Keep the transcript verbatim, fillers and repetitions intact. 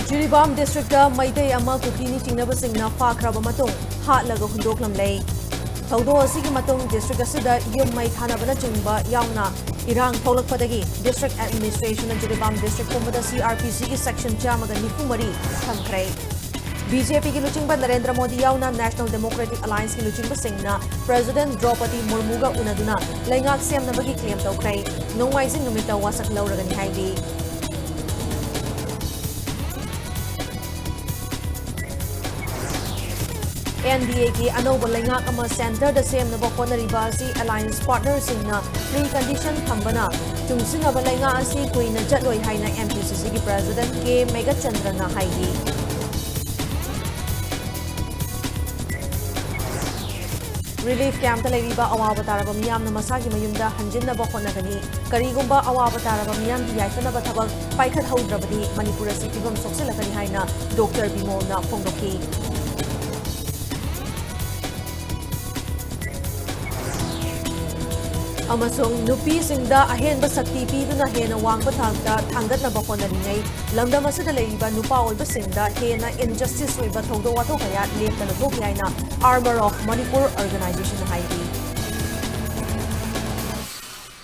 Jiribam district Meitei ꯑꯃ ꯀꯨꯀꯤ ꯅꯤꯡꯊꯤꯅꯕꯁꯤꯡꯅ ꯐꯥꯈ꯭ꯔꯕ ꯃꯇꯨꯡ ꯍꯥꯠꯂꯒ ꯍꯨꯟꯗꯣꯛꯂꯝꯂꯦ꯫ ꯊꯧꯗꯣꯛ ꯑꯁꯤꯒꯤ ꯃꯇꯨꯡ district ꯑꯁꯤꯗ ꯌꯨꯝ ꯃꯩ ꯊꯥꯅꯕꯅꯆꯤꯡꯕ ꯌꯥꯎꯅ ꯏꯔꯥꯡ ꯊꯣꯛꯂꯛꯄꯗꯒꯤ district administration ꯖꯤꯔꯤꯕꯥꯝ district ꯄꯨꯝꯕꯗ CRPC ꯒꯤ section ꯆꯥꯝꯃꯒ ꯅꯤꯐꯨ ꯃꯔꯤ ꯊꯝꯈ꯭ꯔꯦ꯫ BJP ꯒꯤ ꯂꯨꯆꯤꯡꯕ ꯅꯔꯦꯟꯗ꯭ꯔ ꯃꯣꯗꯤ ꯌꯥꯎꯅ National Democratic Alliance ꯀꯤ ꯂꯨꯆꯤꯡꯕꯁꯤꯡꯅ President ꯗ꯭ꯔꯧꯄꯗꯤ ꯃꯨꯔꯃꯨꯒ ꯎꯅꯗꯨꯅ ꯂꯩꯉꯥꯛ ꯁꯦꯝꯅꯕꯒꯤ claim ꯇꯧꯈ꯭ꯔꯦ꯫ ꯅꯣꯡꯃꯥꯏꯖꯤꯡ ꯅꯨꯃꯤꯠꯇ ꯋꯥꯁꯛ ꯂꯧꯔꯒꯅꯤ ꯍꯥꯏꯔꯤ꯫ NDA ꯒꯤ ꯑꯅꯧꯕ ꯂꯩꯉꯥꯛ ꯑꯃ centre ꯗ ꯁꯦꯝꯅꯕ ꯍꯣꯠꯅꯔꯤꯕ ꯑꯁꯤ alliance partner ꯁꯤꯡꯅ precondition ꯊꯝꯕꯅ ꯆꯨꯡꯁꯤꯟꯅꯕ ꯂꯩꯉꯥꯛ ꯑꯁꯤ ꯀꯨꯏꯅ ꯆꯠꯂꯣꯏ ꯍꯥꯏꯅ MPCC ꯒꯤ President ꯀꯦ ꯃꯦꯘꯆꯟꯗ꯭ꯔꯅ ꯍꯥꯏꯔꯤ꯫ Relief camp ꯇ ꯂꯩꯔꯤꯕ ꯑꯋꯥꯕ ꯇꯥꯔꯕ ꯃꯤꯌꯥꯝꯅ ꯃꯁꯥꯒꯤ ꯃꯌꯨꯝꯗ ꯍꯟꯖꯤꯟꯅꯕ ꯍꯣꯠꯅꯒꯅꯤ꯫ ꯀꯔꯤꯒꯨꯝꯕ ꯑꯋꯥꯕ ꯇꯥꯔꯕ ꯃꯤꯌꯥꯝꯒꯤ ꯌꯥꯏꯐꯅꯕ ꯊꯕꯛ ꯄꯥꯏꯈꯠꯍꯧꯗ꯭ꯔꯕꯗꯤ ꯃꯅꯤꯄꯨꯔ ꯑꯁꯤ ꯐꯤꯕꯝ ꯁꯣꯛꯆꯤꯜꯂꯛꯀꯅꯤ ꯍꯥꯏꯅ ꯗꯣꯛꯇꯔ ꯕꯤꯃꯣꯜꯅ ꯐꯣꯡꯗꯣꯛꯈꯤ꯫ ꯑꯃꯁꯨꯡ ꯅꯨꯄꯤꯁꯤꯡꯗ ꯑꯍꯦꯟꯕ ꯁꯛꯇꯤ ꯄꯤꯗꯨꯅ ꯍꯦꯟꯅ ꯋꯥꯡꯕ ꯊꯥꯛꯇ ꯊꯥꯡꯒꯠꯅꯕ ꯍꯣꯠꯅꯔꯤꯉꯩ ꯂꯝꯗꯝ ꯑꯁꯤꯗ ꯂꯩꯔꯤꯕ ꯅꯨꯄꯥ ꯑꯣꯏꯕꯁꯤꯡꯗ ꯍꯦꯟꯅ injustice ꯑꯣꯏꯕ ꯊꯧꯗꯣꯛ ꯋꯥꯊꯣꯛ ꯀꯌꯥ ꯂꯦꯞꯇꯅ ꯊꯣꯛꯂꯤ ꯍꯥꯏꯅ Armor of Manipur Organization ꯅ ꯍꯥꯏꯔꯤ꯫